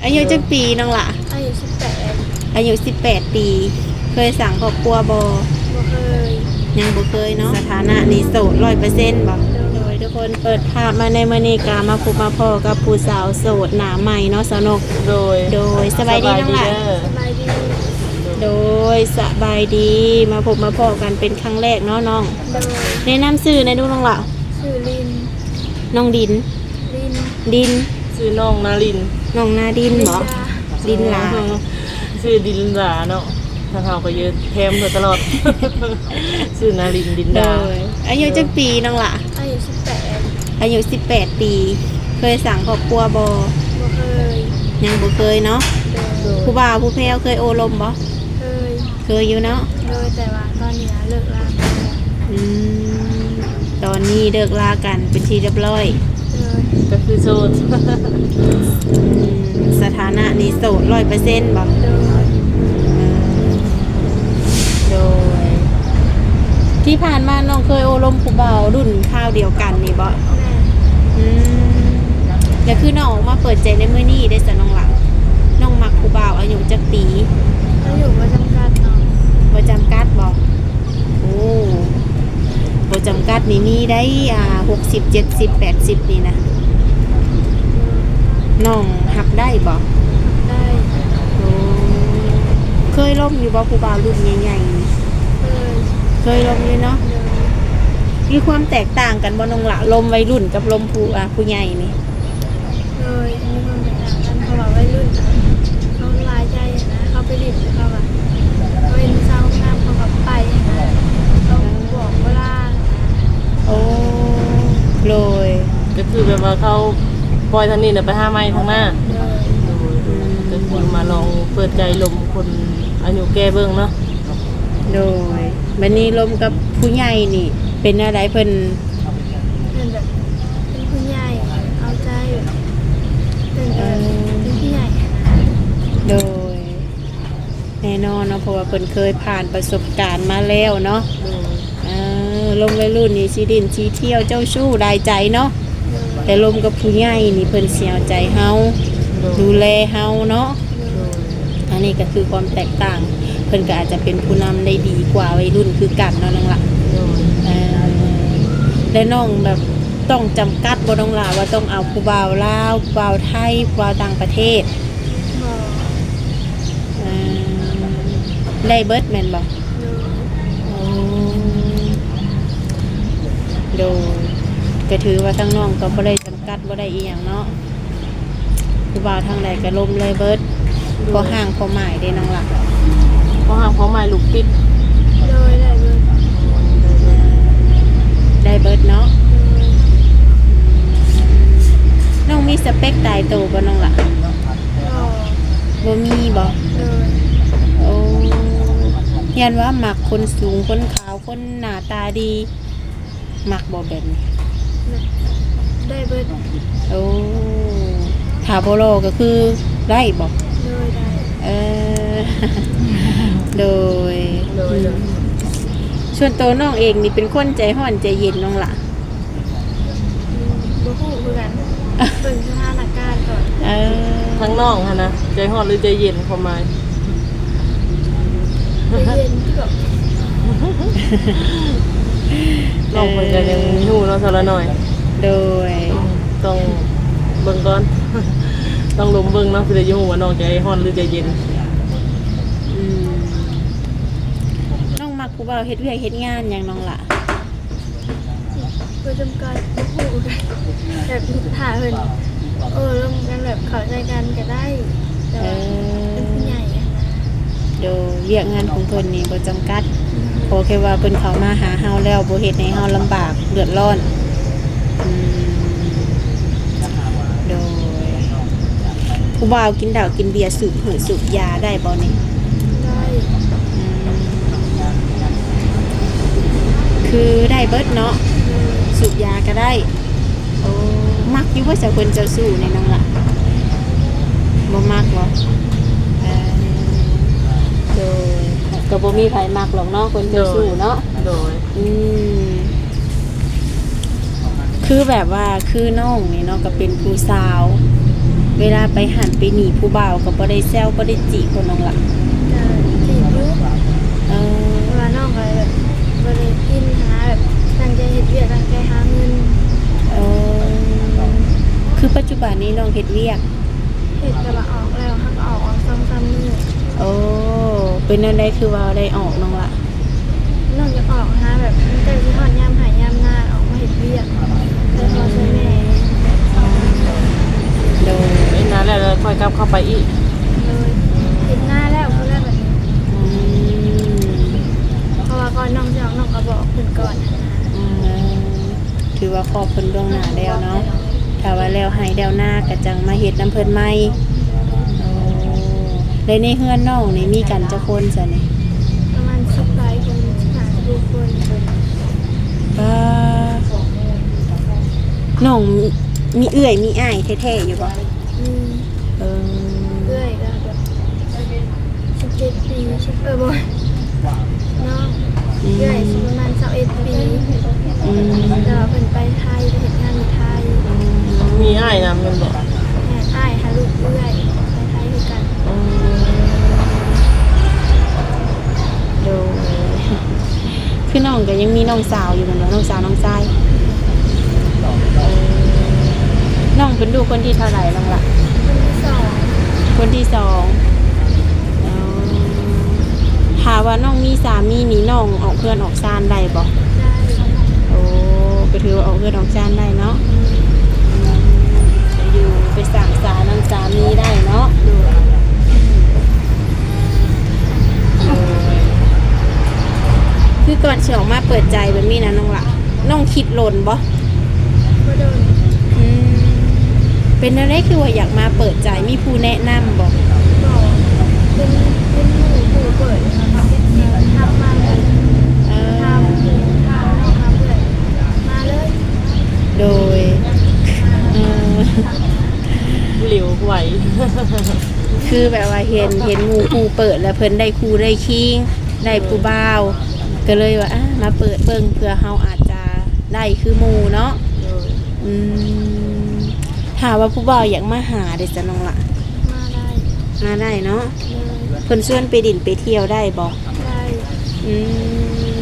ອາຍຸຈັກປີນ້ອງຫຼ້າ? ອາຍຸສິບແປດ ອາຍຸສິບແປດປີ. ເຄີຍສ້າງຄອບຄົວບໍ່? ບໍ່ເຄີຍ. ຍັງບໍ່ເຄີຍເນາະ. ສະຖານະນີ້ໂສດຮ້ອຍເປີເຊັນບໍ່? ໂດຍ. ໂດຍ ທຸກຄົນ ເປີດພາບມາໃນມື້ນີ້ກະມາພົບມາພໍ້ກັບຜູ້ສາວໂສດໜ້າໃໝ່ເນາະ ສາວນົກ. ໂດຍ ໂດຍ. ສະບາຍດີນ້ອງຫຼ້າ. ສະບາຍດີ. ໂດຍ ສະບາຍດີ. ມາພົບມາພໍ້ກັນເປັນຄັ້ງແລກເນາະນ້ອງ. ໂດຍ. ແນະນຳຊື່ແດ່ດູນ້ອງຫຼ້າ. ຊື່ລິນ. ນ້ອງດິນ. ດິນ. ດິນ. ຊື່ນ້ອງນາລິນ. ນ້ອງນາດິນເນາະ. ດິນດາ. ດິນຫຼ້າ. ຊື່ດິນຫຼ້າເນາະ. ທາງເຮົາກໍເອີ້ນແທມເພິ່ນຕະຫຼອດ. ຊື່ນາລິນ ດິນດາ. ໂດຍ. ອາຍຸຈັກປີນ້ອງຫຼ້າ? ອາຍຸສິບແປດ. ອາຍຸສິບແປດປີ. ເຄີຍສ້າງຄອບຄົວບໍ່? ບໍ່ເຄີຍ. ຍັງບໍ່ເຄີຍເນາະ. ໂດຍ. ຜູ້ບ່າວຜູ້ແພ້ວເຄີຍໂອ້ລົມບໍ່? ເຄີຍ. ເຄີຍຢູ່ເນາະ. ໂດຍ ແຕ່ວ່າຕອນນີ້ເລີກລາກັນ. ອືມ ຕອນນີ້ເລີກລາກັນເປັນທີ່ຮຽບຮ້ອຍ. ໂດຍ. ກໍຄືໂສດ. ອືມ ສະຖານະນີ້ໂສດຮ້ອຍເປີເຊັນບໍ່? ໂດຍ. ເອີ ໂດຍ. ທີ່ຜ່ານມານ້ອງເຄີຍໂອ້ລົມຜູ້ບ່າວລຸ້ນຄາວດຽວກັນນີ້ບໍ່? ແມ່ນ. ອືມ ແລ້ວຄືນ້ອງອອກມາເປີດໃຈໃນມື້ນີ້ເດ້ຊະນ້ອງຫຼ້າ? ນ້ອງມັກຜູ້ບ່າວອາຍຸຈັກປີ? ອາຍຸບໍ່ຈຳກັດເນາະ. ບໍ່ຈຳກັດບໍ່? ໂອ້ ບໍ່ຈຳກັດນີ້ມີໄດ໋ ອ່າ ຫົກສິບ ເຈັດສິບ ແປດສິບນີ້ນະ. ນ້ອງຮັບໄດ້ບໍ່? ຮັບໄດ້. ໂອ້ ເຄີຍລົມຢູ່ບໍ່ຜູ້ບ່າວລຸ້ນໃຫຍ່ໆນີ້? ເຄີຍ. ເຄີຍລົມຢູ່ເນາະ. ໂດຍ. ມີຄວາມແຕກຕ່າງກັນບໍ່ນ້ອງຫຼ້າ ລົມໄວລຸ້ນກັບລົມຜູ້ ອ່າ ຜູ້ໃຫຍ່ນີ້? ໂດຍ ມີຄວາມແຕກຕ່າງກັນ ເພາະວ່າໄວລຸ້ນເຂົາລາຍໃຈນະ ເຂົາໄປຫຼິ້ນແລ້ວເຂົາວ່າເຂົາເຫັນສາວງາມເຂົາກໍໄປນະ ເຂົາບອກເວລານະ. ໂອ້ ໂດຍ. ກໍຄືແບບວ່າເຂົາປ່ອຍທາງນີ້ແລ້ວໄປຫາໃໝ່ທາງໜ້າ. ໂດຍ. ໂດຍ ກໍຄືມາລອງເປີດໃຈລົມຄົນອາຍຸແກ່ເບິ່ງເນາະ. ໂດຍ. ບັດນີ້ລົມກັບຜູ້ໃຫຍ່ນີ້ເປັນແນວໃດ? ເພິ່ນ ເພິ່ນແບບເປັນຜູ້ໃຫຍ່ເອົາໃຈ ເພິ່ນກໍແບບເປັນຜູ້ໃຫຍ່ຫັ້ນນະ. ໂດຍ. ແນ່ນອນເນາະ ເພາະວ່າເພິ່ນເຄີຍຜ່ານປະສົບການມາແລ້ວເນາະ. ໂດຍ. ເອີ ລົມໄວລຸ້ນນີ້ຊິຫຼິ້ນຊິທ່ຽວເຈົ້າຊູ້ຫຼາຍໃຈເນາະ. ໂດຍ. ແຕ່ລົມກັບຜູ້ໃຫຍ່ນີ້ເພິ່ນຊິເອົາໃຈເຮົາ ໂດຍ ດູແລເຮົາເນາະ. ໂດຍ. ອັນນີ້ກໍຄືຄວາມແຕກຕ່າງ ເພິ່ນກໍອາດຈະເປັນຜູ້ນຳໄດ້ດີກວ່າໄວລຸ້ນຄືກັນເນາະນ້ອງຫຼ້າ. ໂດຍ. ເອີ ແລ້ວນ້ອງແບບຕ້ອງຈຳກັດບໍ່ນ້ອງຫຼ້າ ວ່າຕ້ອງເອົາຜູ້ບ່າວລາວ ຜູ້ບ່າວໄທ ຜູ້ບ່າວຕ່າງປະເທດ? ບໍ່. ເອີ ໄດ້ເບິດແມ່ນບໍ່? ໂດຍ. ໂອ້ ໂດຍ. ກໍຖືວ່າທາງນ້ອງກໍບໍ່ໄດ້ຈຳກັດ ບໍ່ໄດ້ອີ່ຫຍັງເນາະ. ຜູ້ບ່າວທາງໃດກໍລົມໄດ້ເບິດ. ໂດຍ. ພໍຮ່າງພໍໝາຍເດ້ນ້ອງຫຼ້າ? ພໍຮ່າງພໍໝາຍລູກຕິດ. ໂດຍ ໄດ້ເບິດ. ໄດ້ເບິດເນາະ. ໂດຍ. ນ້ອງມີສະເປັກຕາຍໂຕບໍ່ນ້ອງຫຼ້າ? ບໍ່. ບໍ່ມີບໍ່? ໂດຍ. ໂອ້ ຢ້ານວ່າມັກຄົນສູງ ຄົນຂາວ ຄົນໜ້າຕາດີ. ມັກບໍ່ແບບນີ້? ໄດ້ເບິດ. ໂອ້ ຖ້າບໍ່ຫຼໍ່ກໍຄືໄດ້ບໍ່? ໂດຍ ໄດ້. ເອີ ໂດຍ. ໂດຍ. ອືມ ໂດຍ. ສ່ວນໂຕນ້ອງເອງນີ້ເປັນຄົນໃຈຮ້ອນໃຈເຢັນນ້ອງຫຼ້າ? ອືມ ບໍ່ຮູ້ຄືກັນ ເບິ່ງສະຖານະການກ່ອນ. ເອີ ທາງນ້ອງຫັ້ນນະ ໃຈຮ້ອນຫຼືໃຈເຢັນ ຄວາມໝາຍ? ໃຈເຢັນກ່ອນ. ນ້ອງເພິ່ນກໍຍັງບໍ່ຮູ້ເນາະ ສາວລານ້ອຍ. ໂດຍ. ອືມ ຕ້ອງເບິ່ງກ່ອນ ຕ້ອງລົມເບິ່ງເນາະ ຊິໄດ້ຮູ້ວ່ານ້ອງໃຈຮ້ອນຫຼືໃຈເຢັນ. ອືມ ນ້ອງມັກຜູ້ບ່າວເຮັດວຽກເຮັດງານຫຍັງນ້ອງຫຼ້າ? ບໍ່ຈຳກັດ ບໍ່ຮູ້ຄືກັນ ແບບຖ້າເພິ່ນໂອ້ລົມກັນແບບເຂົ້າໃຈກັນກໍໄດ້ ແຕ່ວ່າ ເອີ ເປັນຜູ້ໃຫຍ່ຫັ້ນນະ. ໂດຍ. ວຽກງານຂອງເພິ່ນນີ້ບໍ່ຈຳກັດ. ອືມ ຂໍແຄ່ວ່າເພິ່ນເຂົ້າມາຫາເຮົາແລ້ວບໍ່ເຮັດໃຫ້ເຮົາລຳບາກເດືອດຮ້ອນ. ອືມ ໂດຍ. ຜູ້ບ່າວກິນເຫຼົ້າກິນເບຍ ສູບຫືດສູບຢາໄດ້ບໍ່ນີ້? ໄດ້. ອືມ ຄືໄດ້ເບິດເນາະ. ອືມ ສູບຢາກໍໄດ້. ໂອ້ ມັກຢູ່ບໍ່ຊະຄົນເຈົ້າຊູ້ນີ້ນ້ອງຫຼ້າ? ບໍ່ມັກບໍ່? ເອີ ໂດຍ. ກໍບໍ່ມີໃຜມັກດອກເນາະ ຄົນເຈົ້າຊູ້ເນາະ. ໂດຍ. ອືມ ຄືແບບວ່າ ຄືນ້ອງນີ້ເນາະ ກໍເປັນຜູ້ສາວ ເວລາໄປຫັ້ນໄປນີ້ ຜູ້ບ່າວກໍບໍ່ໄດ້ແຊວ ບໍ່ໄດ້ຈີບບໍ່ນ້ອງລະ? ກໍຈີບຢູ່. ເອີ ເພາະວ່ານ້ອງກໍແບບບໍ່ໄດ້ກິນຫັ້ນນະ ແບບຕັ້ງໃຈເຮັດວຽກ ຕັ້ງໃຈຫາເງິນ. ເອີ ຄືປັດຈຸບັນນີ້ນ້ອງເຮັດວຽກ? ເຮັດ ແຕ່ວ່າອອກແລ້ວ ຫາກອອກ ອອກສອງສາມມື້. ໂອ້ ເປັນແນວໃດຄືວ່າໄດ້ອອກນ້ອງລະ? ນ້ອງຢາກອອກຫາແບບ ໃກ້ຊິຮອດຍາມໄຮ່ຍາມນາ ອອກມາເຮັດວຽກ ຊ່ອຍພໍ່ຊ່ວຍແມ່. ໂດຍ ເຮັດນາແລ້ວ ແລ້ວຄ່ອຍກັບເຂົ້າໄປອີກ. ໂດຍ ເຮັດນາແລ້ວພຸ້ນແຫຼະບັດນີ້. ອືມ ເພາະວ່າກ່ອນນ້ອງຊິອອກ ນ້ອງກໍບອກເພິ່ນກ່ອນ. ອືມ ຖືວ່າຂໍເພິ່ນລ່ວງໜ້າແລ້ວເນາະ. ຖ້າວ່າແລ້ວໄຮ່ແລ້ວນາກໍຈັ່ງມາເຮັດນຳເພິ່ນໃໝ່. ໂອ້ ແລະໃນເຮືອນນ້ອງນີ້ມີກັນຈັກຄົນຊະນີ້? ປະມານສິບປາຍຄົນ ສິບຫ້າ ສິບຫົກຄົນ. ປ້າ ນ້ອງມີເອື້ອຍມີອ້າຍແທ້ໆຢູ່ບໍ່? ມີ. ເອີ ເອື້ອຍກໍແບບ ສິບເຈັດປີ ສິບ ເອີ ບໍ່ ນ້ອງ ອືມ ເອື້ອຍຊິປະມານຊາວເອັດປີ. ອືມ ແຕ່ວ່າເພິ່ນໄປໄທ ໄປເຮັດງານຢູ່ໄທ. ອືມ ມີອ້າຍນຳແມ່ນບໍ່? ແມ່ນ ອ້າຍຫາລູກເອື້ອຍໄປໄທຄືກັນ. ອືມ ໂດຍ ຄືນ້ອງກໍຍັງມີນ້ອງສາວຢູ່ແມ່ນບໍ່? ນ້ອງສາວ ນ້ອງຊາຍ. ເອີ ນ້ອງເປັນລູກຄົນທີເທົ່າໃດນ້ອງລະ? ຄົນທີສອງ. ຄົນທີສອງ. ເອີ ຖ້າວ່ານ້ອງມີສາມີນີ້ ນ້ອງອອກເຮືອນອອກຊານໄດ້ບໍ່? ໄດ້. ໂອ້ ກໍຖືວ່າອອກເຮືອນອອກຊານໄດ້ເນາະ. ອືມ ໄປຢູ່ໄປສ້າງສານຳສາມີໄດ້ເນາະ. ໂດຍ ໂດຍ ຄືກ່ອນຊິອອກມາເປີດໃຈແບບນີ້ນະນ້ອງລະ ນ້ອງຄິດດົນບໍ່? ບໍ່ດົນ. ອືມ ເປັນແນວໃດຄືວ່າຢາກມາເປີດໃຈ ມີຜູ້ແນະນຳບໍ່? ບໍ່ ເປັນ ເປັນໝູ່ຜູ້ເປີດ ທັກມາເລີຍ. ເອີ ຖາມ ຖາມນ້ອງ ຖາມເອື້ອຍ ມາເລີຍ. ໂດຍ ເອີ ເລັວໄວ ຄືແບບວ່າເຫັນ ເຫັນໝູ່ຄູ່ເປີດແລ້ວເພິ່ນໄດ້ຄູ່ໄດ້ຄີງ ໄດ້ຜູ້ບ່າວ ກໍເລີຍວ່າ ອາ ມາເປີດເບິ່ງ ເພື່ອເຮົາອາດຈະໄດ້ຄືໝູ່ເນາະ. ໂດຍ ອືມ ຖ້າວ່າຜູ້ບ່າວຢາກມາຫາເດຊະນ້ອງລະ? ມາໄດ້. ມາໄດ້ເນາະ. ໂດຍ ເພິ່ນຊວນໄປຫຼິ້ນໄປທ່ຽວໄດ້ບໍ່? ໄດ້. ອື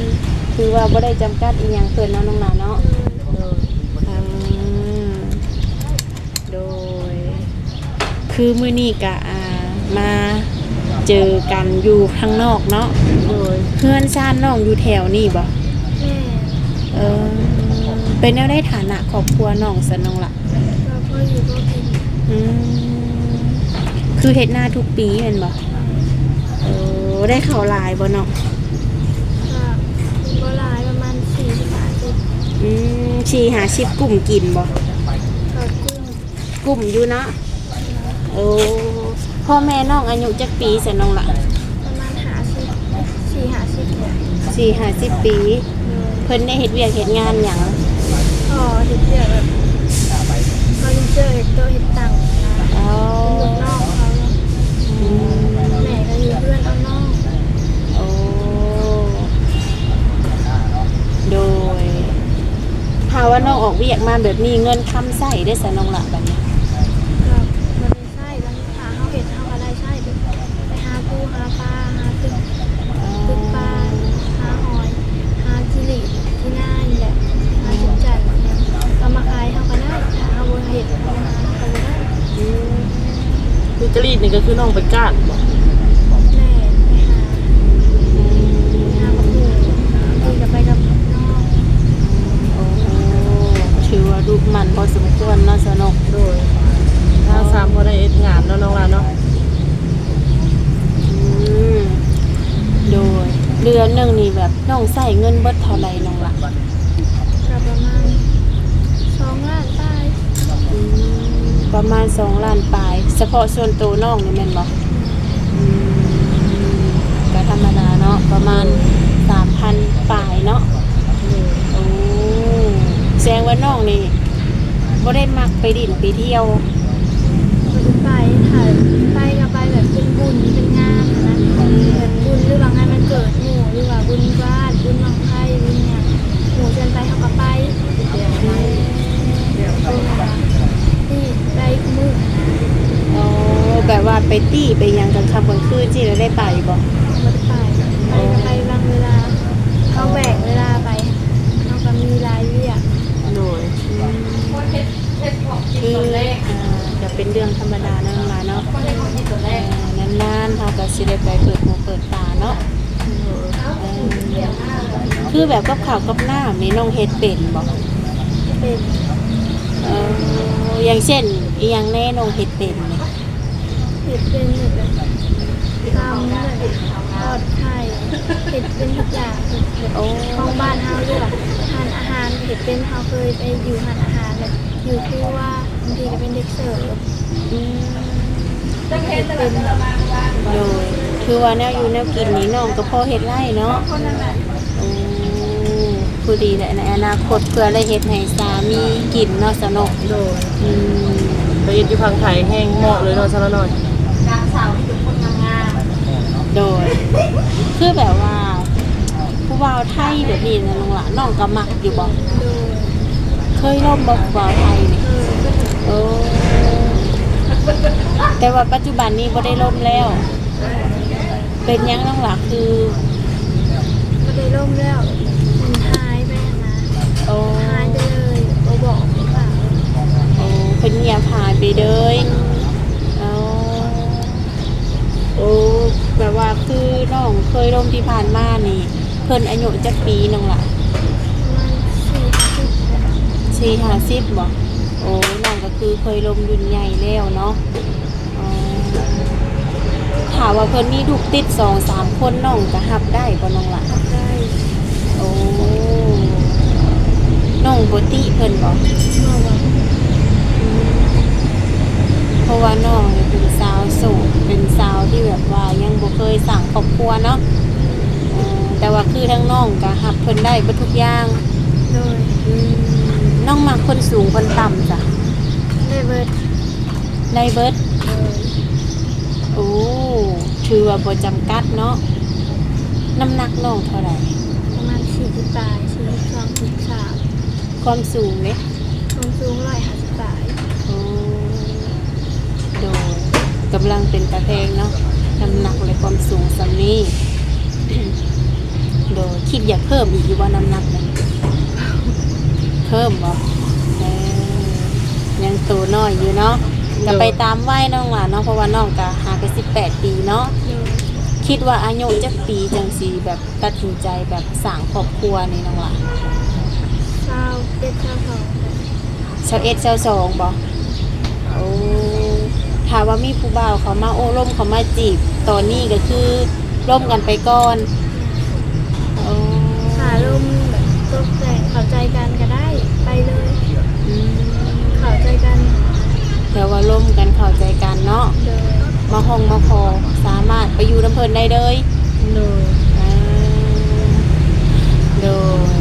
ມ ຄືວ່າບໍ່ໄດ້ຈຳກັດອີ່ຫຍັງເພິ່ນເນາະນ້ອງລະເນາະ. ໂດຍ ໂດຍ ອືມ ໂດຍ ຄືມື້ນີ້ກະ ອ່າ ມາເຈີກັນຢູ່ຂ້າງນອກເນາະ. ໂດຍ ເຮືອນຊານນ້ອງຢູ່ແຖວນີ້ບໍ່? ແມ່ນ. ເອີ ເປັນແນວໃດຖານະຄອບຄົວນ້ອງຊະນ້ອງລະ? ກໍພໍຢູ່ພໍກິນ. ອືມ ຄືເຮັດນາທຸກປີແມ່ນບໍ່? ແມ່ນ. ເອີ ໄດ້ເຂົ້າຫຼາຍບໍ່ນ້ອງ? ກໍບໍ່ຫຼາຍ ປະມານສີ່ສິບ ຫ້າສິບ. ອືມ ສີ່ຫ້າສິບ ກຸ້ມກິນບໍ່? ກໍກຸ້ມ. ກຸ້ມຢູ່ເນາະ. ໂອ້ ພໍ່ແມ່ນ້ອງອາຍຸຈັກປີຊະນ້ອງລະ? ປະມານຫ້າສິບ ສີ່ຫ້າສິບນີ້ແຫຼະ. ສີ່ຫ້າສິບປີ. ໂດຍ ເພິ່ນໄດ້ເຮັດວຽກເຮັດງານຫຍັງ? ພໍ່ເຮັດວຽກແບບເຟີນິເຈີ ເຮັດໂຕະເຮັດຕັ່ງນະ. ອໍ ເປັນລູກນ້ອງເຂົາ. ອືມ ແມ່ກໍຢູ່ເຮືອນເອົານ້ອງ. ໂອ້ ໂດຍ ຖ້າວ່ານ້ອງອອກວຽກມາແບບນີ້ ເງິນຄຳໃຊ້ເດຊະນ້ອງລະ ບາດນີ້? ກໍບໍ່ໄດ້ໃຊ້ ແລ້ວຖ້າເຮົາເຮັດເຮົາກໍໄດ້ໃຊ້ ແບບໄປຫາປູຫາປາ ຫາຕຶກ ຕຶກປາ ຫາຫອຍ ຫາຂີ້ຫຼີກຂີ້ງານີ້ແຫຼະ ຫາຈຸກຈັນຫຍັງ ເອົາມາຂາຍເຮົາກໍໄດ້. ຖ້າເຮົາບໍ່ເຮັດເຮົາກໍບໍ່ໄດ້. ອືມ ຄືກະລີດນີ້ກໍຄືນ້ອງໄປກ້ານບໍ? ແມ່ນ ໄປຫາ ໄປຫາກັບໝູ່ ບາງທີກໍໄປກັບນ້ອງ. ໂອ້ ຖືວ່າດຸໝັ່ນພໍສົມຄວນເນາະຊະນ້ອງ. ໂດຍ ທາງສາມບໍ່ໄດ້ເຮັດງານເນາະນ້ອງຫຼ້າເນາະ. ອືມ ໂດຍ ເດືອນໜຶ່ງນີ້ແບບນ້ອງໃຊ້ເງິນເບິດເທົ່າໃດນ້ອງຫຼ້າ? ກໍປະມານສອງລ້ານປາຍ. ອືມ ປະມານສອງລ້ານປາຍ ສະເພາະສ່ວນໂຕນ້ອງນີ້ແມ່ນບໍ່? ອືມ ກໍທຳມະດາເນາະ ປະມານສາມພັນປາຍເນາະ. ໂອ້ ແສດງວ່ານ້ອງນີ້ບໍ່ໄດ້ມັກໄປຫຼິ້ນໄປທ່ຽວ? ບໍ່ໄດ້ໄປ ຖ້າໄປກໍໄປແບບເປັນບຸນເປັນງານຫັ້ນນະ ແບບບຸນຫຼືວ່າງານວັນເກີດໝູ່ ຫຼືວ່າບຸນບ້ານ ບຸນບັ້ງໄຟ ບຸນຫຍັງ ໝູ່ເຊີນໄປເຮົາກໍໄປ. ອືມ ທີ່ໄປຄູ່ມື້ຫັ້ນນະ. ໄປຕິໄປຫຍັງກາງຄ່ຳກາງຄືນຊີ້ ແລ້ວໄດ້ໄປບໍ່? ບໍ່ໄດ້ໄປ ໄປກໍໄປບາງເວລາ ເຮົາແບ່ງເວລາໄປ ເຮົາກໍມີຫຼາຍວຽກ. ໂດຍ ອືມ ຄື ອ່າ ກໍເປັນເລື່ອງທຳມະດານັ້ນລະເນາະ ນານໆເຮົາກໍຊິໄດ້ໄປເປີດຫູເປີດຕາເນາະ. ເອີ ຄືແບບກັບເຂົ້າກັບນ້ຳນີ້ນ້ອງເຮັດເປັນບໍ່? ເປັນ. ເອີ ຢ່າງເຊັ່ນ ອີ່ຫຍັງແດ່ນ້ອງເຮັດເປັນນີ້? ເຮັດເປັນແບບຕຳ ແບບທອດໄຂ່ ເຮັດເປັນທຸກຢ່າງ. ໂອ້ ຂອງບ້ານເຮົາ ຫຼືວ່າຮ້ານອາຫານເຮັດເປັນ. ເຮົາເຄີຍໄປຢູ່ຮ້ານອາຫານ ແບບຢູ່ຄົວ ບາງທີກໍເປັນເດັກເສີບ. ອືມ ເຮັດເປັນ. ໂດຍ ຖືວ່າແນວຢູ່ແນວກິນນີ້ນ້ອງກໍພໍເຮັດໄດ້ເນາະ. ໂອ້ ພໍດີແຫຼະ ໃນອະນາຄົດເພື່ອໄດ້ເຮັດໃຫ້ສາມີກິນເນາະ ສາວນົກ. ໂດຍ ອືມ ໄປເຮັດຢູ່ຝັ່ງໄທແຮງເໝາະເລີຍເນາະ ສາວນ້ອຍ. ໂດຍ ຄືແບບວ່າຜູ້ບ່າວໄທແບບນີ້ນະນ້ອງຫຼ້າ ນ້ອງກໍມັກຢູ່ບໍ່? ໂດຍ ເຄີຍລົມບໍ່ຜູ້ບ່າວໄທນີ້? ເຄີຍ. ໂອ້ ແຕ່ວ່າປັດຈຸບັນນີ້ບໍ່ໄດ້ລົມແລ້ວ. ເປັນຫຍັງນ້ອງຫຼ້າຄື ບໍ່ໄດ້ລົມແລ້ວ ມັນຫາຍໄປຫັ້ນນະ. ໂອ້ ຫາຍໄປເລີຍ ບໍ່ບອກບໍ່ກ່າວ. ໂອ້ ເພິ່ນງຽບຫາຍໄປເລີຍ. ໂອ້ ໂອ້ ແບບວ່າຄືນ້ອງເຄີຍລົມທີ່ຜ່ານມານີ້ ເພິ່ນອາຍຸຈັກປີນ້ອງຫຼ້າ? ປະມານສີ່ຫ້າສິບ ສີ່ຫ້າສິບບໍ່? ໂອ້ ນ້ອງກໍຄືເຄີຍລົມລຸ້ນໃຫຍ່ແລ້ວເນາະ. ອໍ ຖ້າວ່າເພິ່ນມີລູກຕິດສອງສາມຄົນ ນ້ອງກໍຮັບໄດ້ບໍ່ນ້ອງຫຼ້າ? ຮັບໄດ້. ໂອ້ ນ້ອງບໍ່ຕິເພິ່ນບໍ່? ບໍ່ ບໍ່. ອືມ ເພາະວ່ານ້ອງນີ້ເປັນສາວໂສດ ເປັນສາວທີ່ແບບວ່າຍັງບໍ່ເຄີຍສ້າງຄອບຄົວເນາະ. ເອີ ແຕ່ວ່າຄືທາງນ້ອງກໍຮັບເພິ່ນໄດ້ເບິດທຸກຢ່າງ. ໂດຍ. ອືມ ນ້ອງມັກຄົນສູງຄົນຕ່ຳຊະ? ໄດ້ເບິດ. ໄດ້ເບິດ. ໂດຍ. ໂອ້ ຖືວ່າບໍ່ຈຳກັດເນາະ. ນ້ຳໜັກນ້ອງເທົ່າໃດ? ປະມານສີ່ສິບປາຍ ສີ່ສິບສອງ ສີ່ສິບສາມ. ຄວາມສູງເດ? ຄວາມສູງຮ້ອຍຫ້າສິບປາຍ. ໂອ້ ໂດຍ ກຳລັງເປັນຕາແພງເນາະ ນ້ຳໜັກ ແລະ ຄວາມສູງສ່ຳນີ້. ໂດຍ ຄິດຢາກເພີ່ມອີກຢູ່ບໍ່ ນ້ຳໜັກນີ້? ເພີ່ມບໍ່? ເອີ ຍັງໂຕນ້ອຍຢູ່ເນາະ. ໂດຍ. ກໍໄປຕາມໄວນ້ອງຫຼ້າເນາະ ເພາະວ່ານ້ອງກໍຫາກໍສິບແປດປີເນາະ. ໂດຍ. ຄິດວ່າອາຍຸຈັກປີຈັ່ງຊິແບບຕັດສິນໃຈແບບສ້າງຄອບຄົວນີ້ນ້ອງຫຼ້າ? ຊາວເອັດ ຊາວສອງ. ຊາວເອັດ ຊາວສອງບໍ່? ໂອ້ ຖ້າວ່າມີຜູ້ບ່າວເຂົ້າມາໂອ້ລົມ ເຂົ້າມາຈີບ ຕອນນີ້ກໍຄືລົມກັນໄປກ່ອນ. ໂອ້ ຖ້າລົມແບບຕົກແຕ່ງເຂົ້າໃຈກັນກໍໄດ້ ໄປເລີຍ. ອືມ ເຂົ້າໃຈກັນ ແຕ່ວ່າລົມກັນເຂົ້າໃຈກັນເນາະ. ໂດຍ. ມາຮ້ອງມາຂໍ ສາມາດໄປຢູ່ນຳເພິ່ນໄດ້ເລີຍ. ໂດຍ. ອ່າ ໂດຍ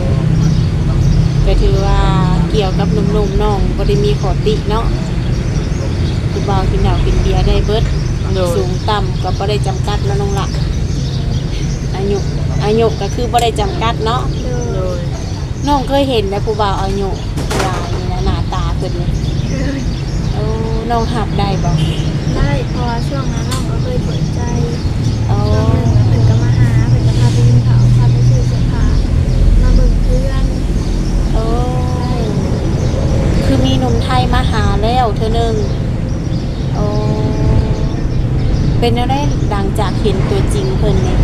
ກໍຖືວ່າກ່ຽວກັບໜຸ່ມໆ ນ້ອງບໍ່ໄດ້ມີຂໍ້ຕິເນາະ ຜູ້ບ່າວກິນເຫຼົ້າກິນເບຍໄດ້ເບິດ. ໂດຍ. ສູງຕ່ຳກໍບໍ່ໄດ້ຈຳກັດເນາະນ້ອງຫຼ້າ ອາຍຸ ອາຍຸກໍຄືບໍ່ໄດ້ຈຳກັດເນາະ. ໂດຍ. ໂດຍ. ນ້ອງເຄີຍເຫັນແລ້ວ ຜູ້ບ່າວອາຍຸຫຼາຍນີ້ນະ ໜ້າຕາເພິ່ນນີ້. ໂອ້ ນ້ອງຮັບໄດ້ບໍ່? ໄດ້ ເພາະວ່າຊ່ວງນັ້ນນ້ອງກໍເຄີຍເປີດໃຈ. ອໍ ຊ່ວງໜຶ່ງເພິ່ນກໍມາຫາ ເພິ່ນກໍພາໄປກິນເຂົ້າ ພາໄປຊື້ເສື້ອຜ້າ ມາເບິ່ງເຮືອນ. ໂອ້ ຄືມີໜຸ່ມໄທມາຫາແລ້ວເທື່ອໜຶ່ງ. ໂອ້ ເປັນແນວໃດຫຼັງຈາກເຫັນຕົວຈິງເພິ່ນນີ້?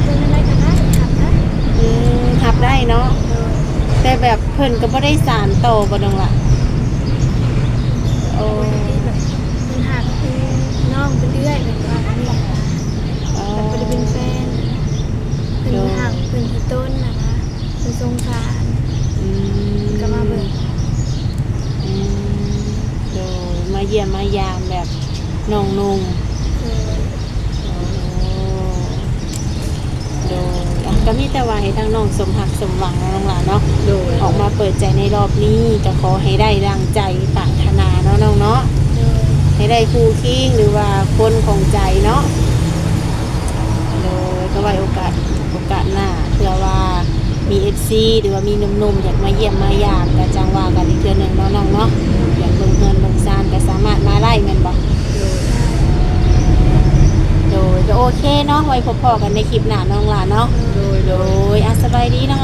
ເປັນແນວໃດກໍໄດ້ ຮັບໄດ້. ອືມ ຮັບໄດ້ເນາະ. ໂດຍ. ແຕ່ແບບເພິ່ນກໍບໍ່ໄດ້ສານຕໍ່ບໍ່ນ້ອງຫຼ້າ? ໂອ້ ແບບເພິ່ນຮັກ ເປັນນ້ອງ ເປັນເອື້ອຍ ເພິ່ນວ່າແບບນີ້ນະ. ອໍ ແບບບໍ່ໄດ້ເປັນແຟນ. ເພິ່ນ ໂດຍ ຮັກ ເພິ່ນຂີ້ຕົນນະນະ. ເພິ່ນສົງສານ. ອືມ ກໍມາເບິ່ງ. ອືມ ໂດຍ ມາຢ້ຽມມາຢາມແບບນ້ອງນຸ່ງ. ໂດຍ. ໂອ້ ໂດຍ ອ່ະ ກໍມີແຕ່ວ່າໃຫ້ທາງນ້ອງສົມຮັກສົມຫວັງເນາະນ້ອງຫຼ້າເນາະ. ໂດຍ. ອອກມາເປີດໃຈໃນຮອບນີ້ ກໍຂໍໃຫ້ໄດ້ດັ່ງໃຈປາດຖະໜາເນາະນ້ອງເນາະ. ໂດຍ. ໃຫ້ໄດ້ຄູ່ຄີງ ຫຼືວ່າຄົນຂອງໃຈເນາະ. ໂດຍ ກໍໄວ້ໂອກາດ ໂອກາດໜ້າ ເພື່ອວ່າມີເອັຟຊີ ຫຼືວ່າມີໜຸ່ມໆ ຢາກມາຢ້ຽມມາຢາມ ກໍຈັ່ງວ່າກັນອີກເທື່ອໜຶ່ງເນາະນ້ອງເນາະ. ຢາກເບິ່ງເຮືອນເບິ່ງຊານ ກໍສາມາດມາໄດ້ແມ່ນບໍ່? ໂດຍ. ໂອເຄເນາະ ໄວ້ພົບພໍ້ກັນໃນຄລິບໜ້ານ້ອງຫຼ້າເນາະ. ໂດຍ ໂດຍ ອ່ະ ສະບາຍດີນ້ອງ